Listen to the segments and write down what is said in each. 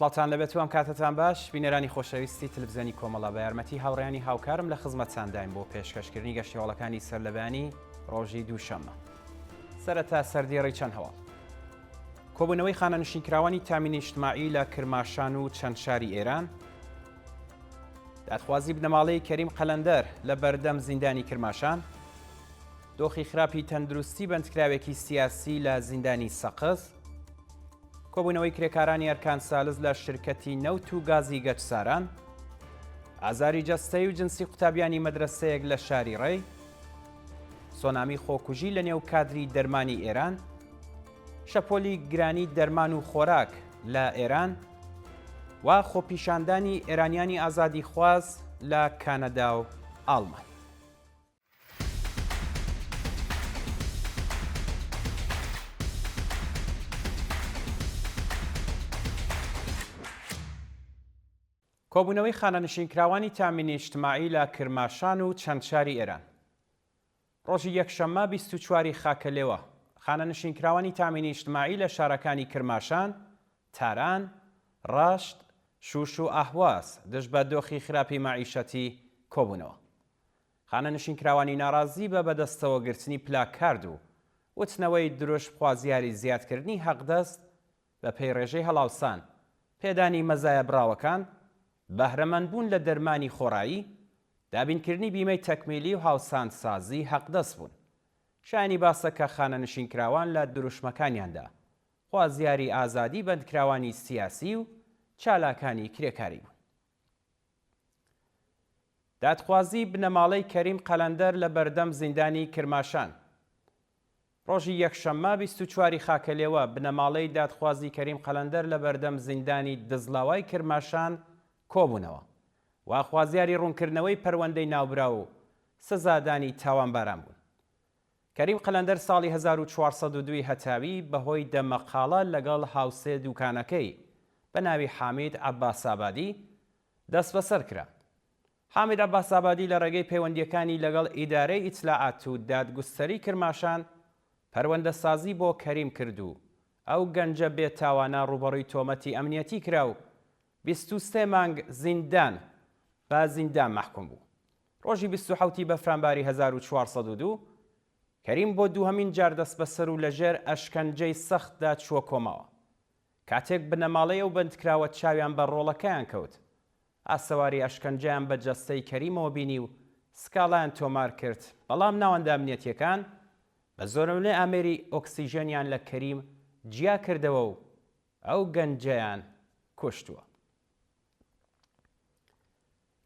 سڵاوتان لەبێت و ئەم کاتەتان باش بینەرانی خۆشەویستی تلفزیۆنی کۆمەڵە بە یارمەتی هاوڕێیانی هاوکارم لە خزمەتتانداین بۆ پێشکەشکردنی گەشتی هەواڵەکانی سەرلەبەیانی ڕۆژی دووشەممە سەرەتا سەردێڕی چەند هەواڵ کۆبوونەوەی خانەنشینکراوانی تامینی ئیجتماعی لە کرماشان و چەند شاری ئێران دادخوازی بنەماڵەی کەریم قەلەندەر لە بەردەم زیندانی کرماشان دۆخی خراپی تەندروستی بەندکراوێکی سیاسی لە زیندانی سەقز، کۆبوونەوەی کرێکارانی ئەرکان سالز لە شرکەتی نەوت و گازی گەچساران، ئازاری جەستەیی و جنسی قوتابیانی مەدرەسەیەک لە شاری ڕێی، سۆنامی خۆکوژی لە نێو کادری دەرمانی ئێران، شەپۆلی گرانی دەرمان و خۆراک لە ئێران و خۆپیشاندانی ئێرانیانی ئازادیخواز لە کانەدا و ئاڵمان. کۆبوونەوەی خانەنشینکراوانی تامینی ئیجتماعی لە کرماشان و چەند شاری ئێران. ڕۆژی یەکشەممە 24 ی خاکەلێوە، خانەنشینکراوانی تامینی ئیجتماعی لە شارەکانی کرماشان، تاران، ڕەشت، شوش و ئەهواز دژ بە دۆخی خراپی مەعیشەتی کۆبوونەوە. خانەنشینکراوانی ناڕازی بە بەدەستەوەگرتنی پلاکارد و وتنەوەی دروشم خوازیاری زیادکردنی حەقدەست بەپێی ڕێژەی هەڵاوسان، پێدانی مەزایە بڕاوەکان، بەهرەمەندبوون لە دەرمانی خۆڕایی، دابینکردنی بیمەی تەکمیلی و هاوسانسازی حەقدەست بوون. شایانی باسە کە خانەنشینکراوان لە دروشمەکانیاندا خوازیاری ئازادی بەندکراوانی سیاسی و چالاکانی کرێکاری بوون. دادخوازی بنەماڵەی کەریم قەلەندەر لە بەردەم زیندانی کرماشان. ڕۆژی یەکشەممە 24 ی خاکەلێوە، بنەماڵەی دادخوازی کەریم قەلەندەر لە بەردەم زیندانی دزلاوای کرماشان کۆبوونەوە و خوازیاری ڕوونکردنەوەی پەروەندەی ناوبراو و سزادانی تاوانباران بوون. کەریم قەلەندەر ساڵی 1402 ی هەتاوی بەهۆی دەمەقاڵە لەگەڵ هاوسێ دووکانەکەی بە ناوی حامید عەباسئابادی دەستبەسەر کرا. حامید عەباسئابادی لە ڕێگەی پەیوەندییەکانی لەگەڵ ئیدارەی ئیتلاعات و دادگوستەری کرماشان پەروەندەسازی بۆ کەریم کرد و ئەو گەنجە بێ تاوانە ڕووبەڕووی تۆمەتی ئەمنیەتی کرا و 23 مانگ زیندان بە زیندان مەحکوم بوو. ڕۆژی 27 ی بەفرانباری 1402 کەریم بۆ دووهەمین جار دەستبەسەر و لەژێر ئەشکەنجەی سەختدا چووە کۆماوە. کاتێک بنەماڵەی ئەو بەندکراوە چاویان بە ڕۆڵەکەیان کەوت، ئاسەواری ئەشکەنجەیان بە جەستەی کەریمەوە بینی و سکاڵایان تۆمار کرد، بەڵام ناوەندە ئەمنیەتییەکان بە زۆرەملێ ئامێری ئۆکسیژێنیان لە کەریم جیا کردەوە و ئەو گەنجەیان کوشتووە.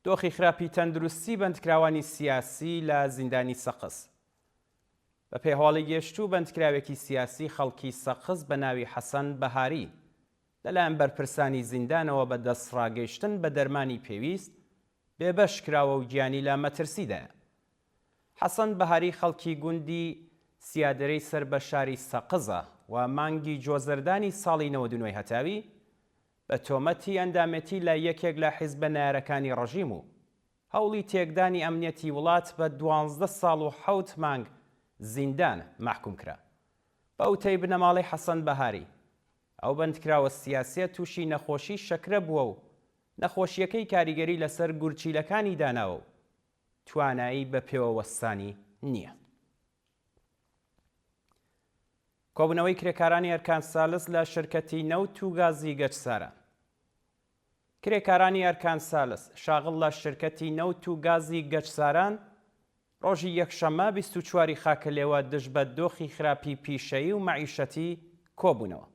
دۆخی خراپی تەندروستی بەندکراوانی سیاسی لە زیندانی سەقز. بەپێی هەواڵی گێشتوو بەندکراوێکی سیاسی خەڵکی سەقز بە ناوی حەسەن بەهاری لەلایەن بەرپرسانی زیندانەوە بە دەستڕاگەیشتن بە دەرمانی پێویست بێبەش کراوە و گیانی لە مەترسیدایە. حەسەن بەهاری خەڵکی گوندی سیادرەی سەر بە شاری سەقزە و مانگی جۆزەردانی ساڵی 99 هەتاوی بە تۆمەتی ئەندامێتی لە یەکێک لە حیزبە نەیارەکانی ڕژیم و هەوڵی تێکدانی ئەمنیەتی وڵات بە دوانزدە ساڵ و حەوت مانگ زیندان مەحکوم کرا. بە وتەی بنەماڵەی حەسەن بەهاری، ئەو بەندکراوە سیاسیە تووشی نەخۆشی شەکرە بووە و نەخۆشییەکەی کاریگەری لەسەر گورچیلەکانی داناوە و توانایی بەپێوە وەستانی نییە. کۆبوونەوەی کرێکارانی ئەرکان سالس لە شرکەتی نەوت و گازی گەچساران. کرێکارانی ئەرکان سالس، شاغڵ لە شرکەتی نەوت و گازی گەچساران، ڕۆژی یەکشەممە 24 ی خاکەلێوە دژ بە دۆخی خراپی پیشەیی و مەعیشەتی کۆبوونەوە.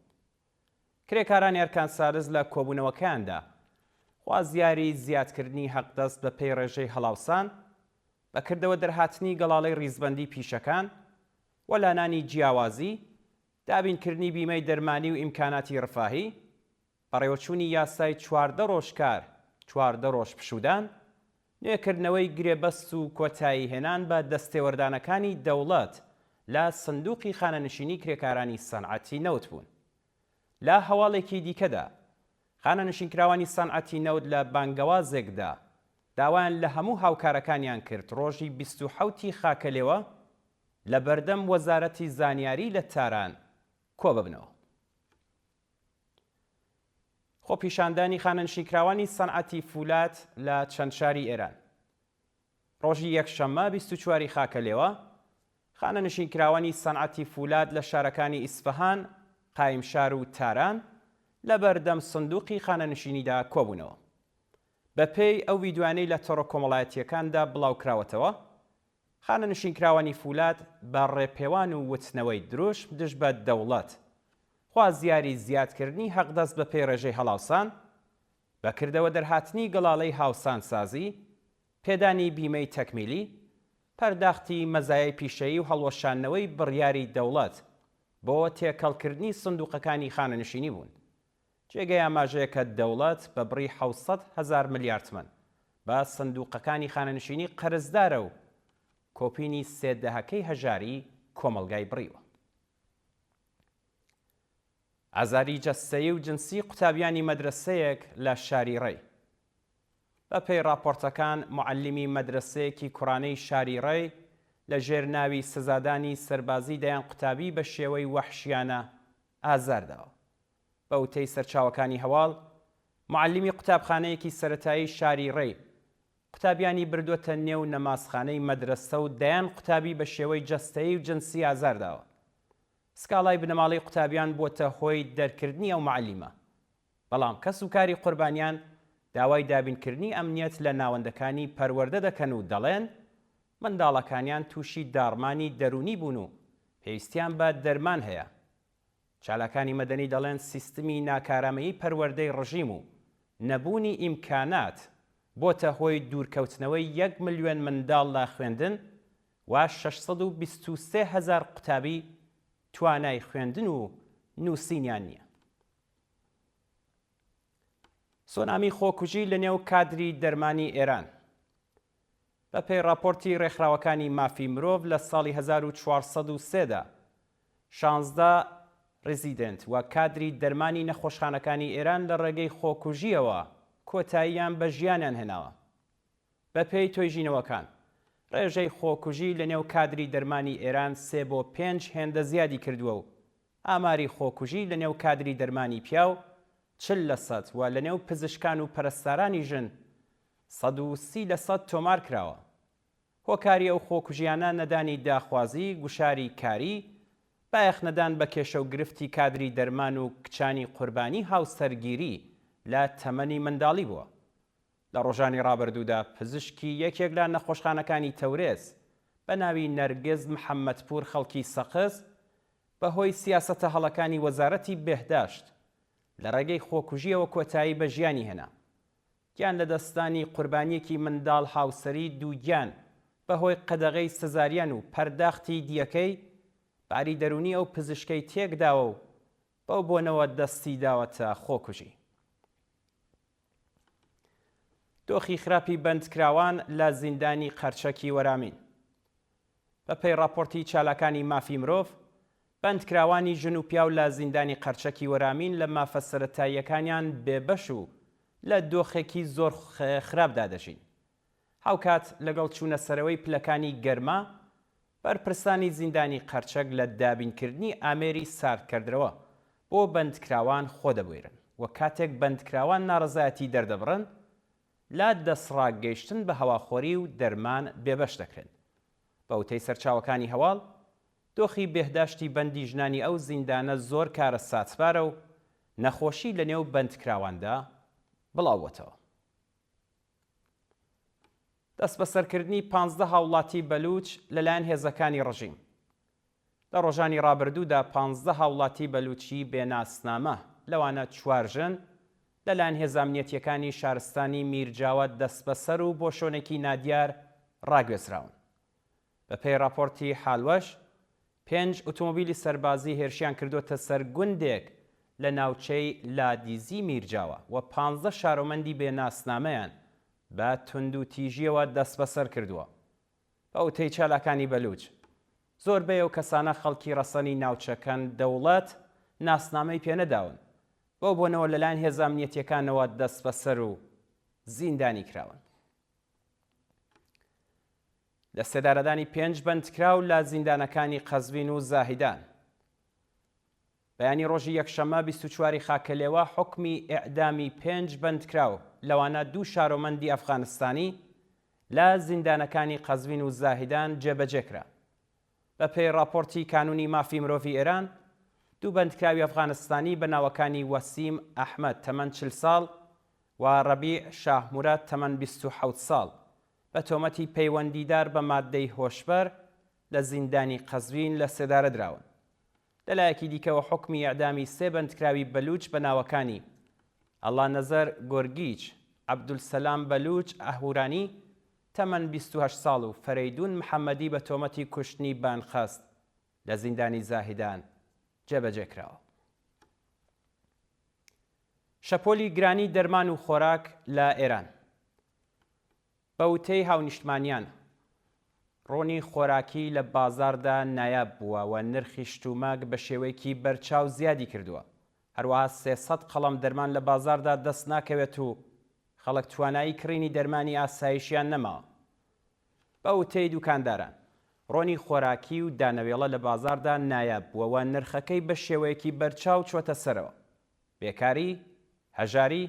کرێکارانی ئەرکان سالس لە کۆبوونەوەکەیاندا خوازیاری زیادکردنی حەقدەست بە پێی ڕێژەی هەڵاوسان، بە کردەوە دەرهاتنی گەڵاڵەی ڕیزبەندی پیشەکان، وەلانانی جیاوازی، دابینکردنی بیمەی دەرمانی و ئیمکاناتی ڕفاهی، بەڕێوەچوونی یاسای 14 ڕۆژ کار، 14 ڕۆژ پشوودان، نوێکردنەوەی گرێبەست و کۆتاییهێنان بە دەستێوەردانەکانی دەوڵەت لە سندوقی خانەنشینی کرێکارانی سەنعەتی نەوت بوون. لە هەواڵێکی دیکەدا، خانەنشینکراوانی سەنعەتی نەوت لە بانگەوازێکدا داوایان لە هەموو هاوکارەکانیان کرد ڕۆژی 27 ی خاکەلێوە لە بەردەم وەزارەتی زانیاری لە تاران کۆببنەوە. خۆپیشاندانی خانەنشینکراوانی سەنعەتی فولاد لە چەند شاری ئێران. ڕۆژی یەکشەممە 24 ی خاکەلێوە، خانەنشینکراوانی سەنعەتی فولاد لە شارەکانی ئیسفەهان، قایمشار و تاران لە بەردەم سندوقی خانەنشینیدا کۆبوونەوە. بەپێی ئەو ڤیدیۆیانەی لە تۆڕە کۆمەڵایەتییەکاندا بڵاوکراوەتەوە، خانەنشینکراوانی فولاد بە ڕێپێوان و وتنەوەی دروشم دژ بە دەوڵەت، خوازیاری زیادکردنی حەقدەست بەپێی ڕێژەی هەڵاوسان، بە کردەوە دەرهاتنی گەڵاڵەی هاوسانسازی، پێدانی بیمەی تەکمیلی، پەرداختی مەزایای پیشەیی و هەڵوەشاندنەوەی بڕیاری دەوڵەت بۆ تێکەڵکردنی سندوقەکانی خانەنشینی بوون. جێگەی ئاماژەیە کە دەوڵەت بە بڕی 700,000 ملیار تمەن بە سندوقەکانی خانەنشینی قەرزدارە و کۆپینی سێ دەهەکەی هەژاری کۆمەڵگای بڕیوە. ئازاری جەستەیی و جنسی قوتابیانی مەدرەسەیەک لە شاری ڕەی. بە پێی ڕاپۆرتەکان موعەلیمی مەدرەسەیەکی کوڕانەی شاری ڕەی لە ژێر ناوی سزادانی سەربازی دەیان قوتابی بە شێوەی وەحشیانە ئازار داوە. بە وتەی سەرچاوەکانی هەواڵ، موعەلیمی قوتابخانەیەکی سەرەتایی شاری ڕەی قوتابیانی بردووەتە نێو نەمازخانەی مەدرەسە و دەیان قوتابی بە شێوەی جەستەیی و جنسی ئازار داوە. سکاڵای بنەماڵەی قوتابیان بووەتە هۆی دەرکردنی ئەو مەعەلیمە، بەڵام کەس و کاری قوربانیان داوای دابینکردنی ئەمنیەت لە ناوەندەکانی پەروەردە دەکەن و دەڵێن منداڵەکانیان تووشی داڕمانی دەروونی بوون و پێویستیان بە دەرمان هەیە. چالاکانی مەدەنی دەڵێن سیستمی ناکارامەیی پەروەردەی ڕژیم و نەبوونی ئیمکانات بۆتە هۆی دوورکەوتنەوەی یەک ملیۆن منداڵ لە خوێندن و 623 هەزار قوتابی توانای خوێندن و نووسینیان نییە. سۆنامی خۆکوژی لە نێو کادری دەرمانی ئێران. بە پێی ڕاپۆرتی ڕێکخراوەکانی مافی مرۆڤ لە ساڵی 1403 دا 16 ڕیزیدنت و کادری دەرمانی نەخۆشخانەکانی ئێران لە ڕێگەی خۆکوژییەوە کۆتاییان بە ژیانیان هێناوە. بەپێی تۆیژینەوەکان، ڕێژەی خۆکوژی لەنێو کادری دەرمانی ئێران سێ بۆ پێنج هێندە زیادی کردووە و ئاماری خۆکوژی لەنێو کادری دەرمانی پیاو 40 لەسەد و لەنێو پزیشکان و پەرستارانی ژن 130 لەسەد تۆمار کراوە. هۆکاری ئەو خۆکوژییانە نەدانی داخوازی، گوشاری کاری، بایەخنەدان بە کێشە و گرفتی کادری دەرمان و کچانی قوربانی هاوسەرگیری لە تەمەنی منداڵی بووە. لە ڕۆژانی ڕابردوودا پزیشکی یەکێک لە نەخۆشخانەکانی تەورێز بە ناوی نەرگز محەممەدپوور خەڵکی سەقز بە هۆی سیاسەتە هەڵەکانی وەزارەتی بێهداشت لە ڕێگەی خۆکوژییەوە کۆتایی بە ژیانی هێنا. گیان لەدەستدانی قوربانییەکی منداڵ هاوسەری دووگیان بە هۆی قەدەغەی سزاریان و پەرداختی دییەکەی باری دەروونی ئەو پزیشکەی تێکداوە و بەو بۆنەوە دەستی داوەتە خۆکوژی. دۆخی خراپی بەندکراوان لە زیندانی قەرچەکی وەرامین. بەپێی ڕاپۆرتی چالاکانی مافی مرۆڤ، بەندکراوانی ژن و پیاو لە زیندانی قەرچەکی وەرامین لە مافە سەرەتاییەکانیان بێبەش و لە دۆخێکی زۆر خراپدا دەژین. هاوکات لەگەڵ چوونەسەرەوەی پلەکانی گەرما، بەرپرسانی زیندانی قەرچەک لە دابینکردنی ئامێری ساردکەردرەوە بۆ بەندکراوان خۆدەبوێرن و کاتێک بەندکراوان ناڕەزایەتی دەردەبڕن لە دەستڕاگەیشتن بە هەواخۆری و دەرمان بێبەش دەکرێن. بە وتەی سەرچاوەکانی هەواڵ، دۆخی بێهداشتی بەندی ژنانی ئەو زیندانە زۆر کارەساتبارە و نەخۆشی لەنێو بەندکراواندا بڵاوبۆتەوە. دەستبەسەرکردنی 15 هاوڵاتی بەلوچ لەلایەن هێزەکانی ڕژیم. لە ڕۆژانی ڕابردوودا 15 هاوڵاتی بەلوچی بێ ناسنامە، لەوانە چوار ژن، لەلایەن هێزە ئەمنیەتییەکانی شارستانی میرجاوە دەستبەسەر و بۆ شۆنێکی نادیار ڕاگوێزراون. بەپێی ڕاپۆرتی حالوەش، پێنج ئوتومبیلی سەربازی هێرشیان کردووەتە سەر گوندێک لە ناوچەی لادیزی میرجاوە و 15 شارۆمەندی بێ ناسنامەیان بە توندوتیژییەوە دەستبەسەر کردووە. بە وتەی چالاکانی بەلوچ، زۆربەی ئەو کەسانە خەڵکی ڕەسەنی ناوچەکەن دەوڵەت ناسنامەی پێنەداون، بەو بۆنەوە لەلایەن هێزە ئەمنیەتییەکانەوە دەستبەسەر و زیندانی کراون. لەسێدارەدانی پێنج بەندکراو لە زیندانەکانی قەزوین و زاهیدان. بەیانی ڕۆژی یەکشەممە 24 ی خاکەلێوە حوکمی ئێعدامی پێنج بەندکراو لەوانە دوو شارۆمەندی ئەفغانستانی لە زیندانەکانی قەزوین و زاهیدان جێبەجێ کرا. بە پێی ڕاپۆرتی کانوونی مافی مرۆڤی ئێران، دوو بەندکراوی ئەفغانستانی بە ناوەکانی وەسیم ئەحمەد تەمەن 40 ساڵ و ڕەبیع شاهموراد تەمەن 27 ساڵ بە تۆمەتی پەیوەندیدار بە ماددەی هۆشبەر لە زیندانی قەزوین لە سێدارە دراون. لە لایەکی دیکەوە حوکمی ئێعدامی سێ بەندکراوی بەلووچ بە ناوەکانی، ئەڵا نەزەر گۆرگیچ، عەبدولسەلام بەلووچ ئەهورانی، تەمەن 28 ساڵ و فەرەیدوون محەمەدی بە تۆمەتی کوشتنی بانقەست لە زیندانی زاهیدان جێبەجێ کراوە. شەپۆلی گرانی دەرمان و خۆراک لە ئێران. بە وتەی هاونیشتمانیان، ڕۆنی خۆراکی لە بازاڕدا نایاب بووە و نرخی شتومەک بە شێوەیەکی بەرچاو زیادی کردووە، هەروەها 300 قەڵەم دەرمان لە بازاڕدا دەست ناکەوێت و خەڵک توانایی کڕینی دەرمانی ئاسایشیان نەماوە. بە وتەی دوکانداران، ڕۆنی خۆراکی و دانەوێڵە لە بازاڕدا نایاب بووە و نرخەکەی بە شێوەیەکی بەرچاو چۆتە سەرەوە. بێکاری، هەژاری،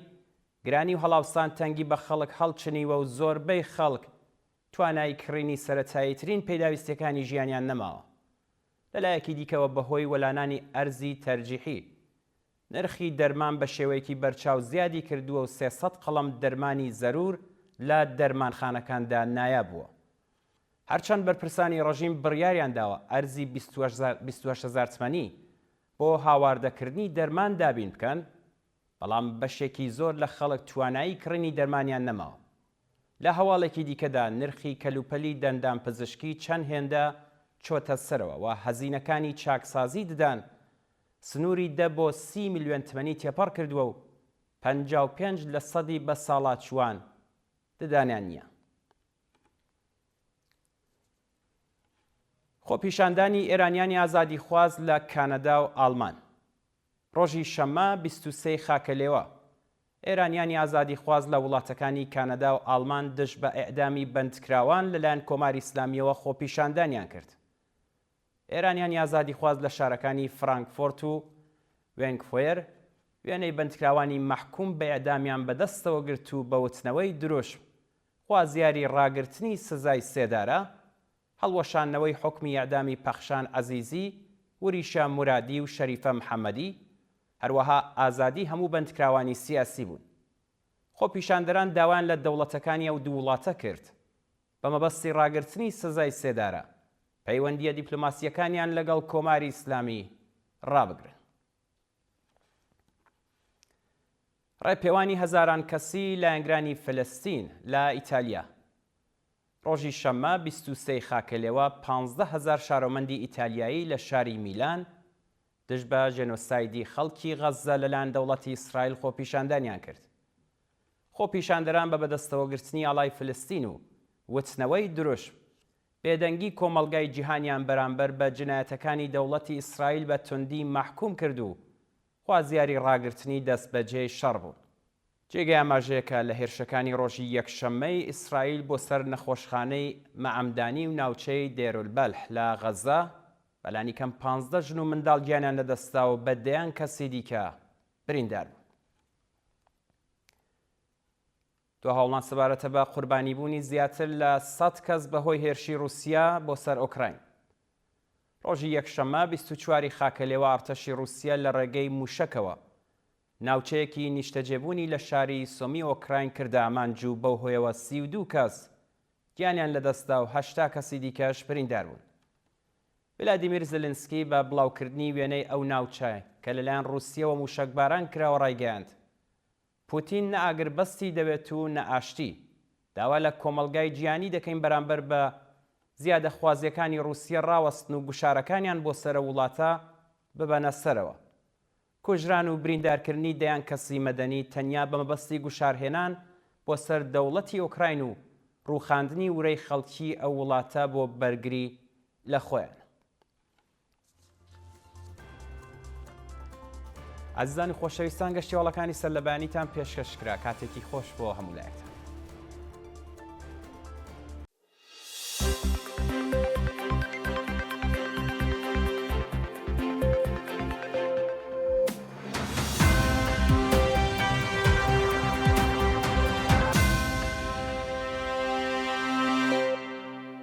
گرانی و هەڵاوسان تەنگی بە خەڵک هەڵچنیوە و زۆربەی خەڵک توانای کڕینی سەرەتاییترین پێداویستیەکانی ژیانیان نەماوە. لە لایەکی دیکەوە بەهۆی وەلانانی ئەرزی تەرجیحی، نرخی دەرمان بە شێوەیەکی بەرچاو زیادی کردووە و 300 قەڵەم دەرمانی زەروور لە دەرمانخانەکاندا نایاب بووە. هەرچەند بەرپرسانی ڕژیم بڕیاریان داوە ئەرزی 28 هەزار تمەنی بۆ هاواردەکردنی دەرمان دابین بکەن، بەڵام بەشێکی زۆر لە خەڵک توانایی کڕینی دەرمانیان نەماوە. لە هەواڵێکی دیکەدا نرخی کەلوپەلی دەندانپزشکی چەند هێندە چۆتە سەرەوە و هەزینەکانی چاکسازی ددان سنووری دە بۆ 30 ملیۆن تمەنی تێپەڕ کردووە و 55 لە سەدی بەساڵاچووان ددانیان نییە. خۆپیشاندانی ئێرانیانی ئازادیخواز لە کانەدا و ئاڵمان. ڕۆژی شەممە 23 ی خاکەلێوە، ئێرانیانی ئازادیخواز لە وڵاتەکانی کانەدا و ئاڵمان دژ بە ئێعدامی بەندکراوان لەلایەن کۆماری ئیسلامییەوە خۆپیشاندانیان کرد. ئێرانیانی ئازادیخواز لە شارەکانی فرانکفۆرت و وێنکفۆیەر وێنەی بەندکراوانی مەحکووم بە ئێعدامیان بەدەستەوە گرت و بە وتنەوەی دروشم خوازیاری ڕاگرتنی سزای سێدارە، هەڵوەشاندنەوەی حوکمی ئێعدامی پەخشان عەزیزی، وریشە مورادی و شەریفە محەمەدی، هەروەها ئازادی هەموو بەندکراوانی سیاسی بوون. خۆپیشاندەران داوایان لە دەوڵەتەکانی ئەو دوو وڵاتە کرد، بە مەبەستی ڕاگرتنی سزای سێدارە، پەیوەندییە دیپلۆماسییەکانیان لەگەڵ کۆماری ئیسلامی ڕابگرن. ڕێپێوانی هەزاران کەسی لایەنگرانی فلستین لە ئیتالیا. ڕۆژی شەممە 23 ی خاکەلێوە 15 هەزار شارۆمەندی ئیتالیایی لە شاری میلان دژ بە ژێنۆسایدی خەڵکی غەززە لەلایەن دەوڵەتی ئیسرائیل خۆپیشاندانیان کرد. خۆپیشاندەران بە بەدەستەوەگرتنی ئاڵای فلستین و وتنەوەی دروشم، بێدەنگی کۆمەڵگای جیهانیان بەرامبەر بە جنایەتەکانی دەوڵەتی ئیسرائیل بە توندی مەحکوم کرد و خوازیاری ڕاگرتنی دەستبەجێی شەڕ بوون. جێگەی ئاماژەیە کە لە هێرشەکانی ڕۆژی یەکشەممەی ئیسرائیل بۆ سەر نەخۆشخانەی مەعەمدانی و ناوچەی دێرولبەلح لە غەززە، بەلانیکەم 15 ژن و منداڵ گیانیان لەدەستدا و بە دەیان کەسی دیکە بریندار بوون. دوا هەوڵان سەبارەتە بە قوربانیبوونی زیاتر لە 100 کەس بەهۆی هێرشی ڕووسیا بۆ سەر ئۆکراین. ڕۆژی یەکشەممە 24 ی خاکەلێوە ئەڕتەشی ڕووسیە لە ڕێگەی مووشەکەوە ناوچەیەکی نیشتەجێبوونی لە شاری سۆمی ئۆکراین کردە ئامانج و بەو هۆیەوە 32 کەس گیانیان لەدەستدا و 80 کەسی دیکەش بریندار بوون. ولادیمیر زلنسکی بە بڵاوکردنی وێنەی ئەو ناوچە کە لەلایەن ڕووسیەوە مووشەکباران کراوە ڕایگەیاند، پوتین نە ئاگربەستی دەوێت و نە ئاشتی. داوا لە کۆمەڵگای جیهانی دەکەین بەرامبەر بە زیادەخوازییەکانی ڕووسیە ڕاوەستن و گوشارەکانیان بۆ سەر ئەو وڵاتە ببەنە سەرەوە. کوژران و بریندارکردنی دەیان کەسی مەدەنی تەنیا بە مەبەستی گوشارهێنان بۆ سەر دەوڵەتی ئۆکراین و ڕووخاندنی ورەی خەڵکی ئەو وڵاتە بۆ بەرگری لە خۆیان. ئازیزان و خۆشەویستان گەشتی هەواڵەکانی سەرلەبەیانیتان پێشکەش کرا کاتێکی خۆش بۆ هەموو لایەکتان.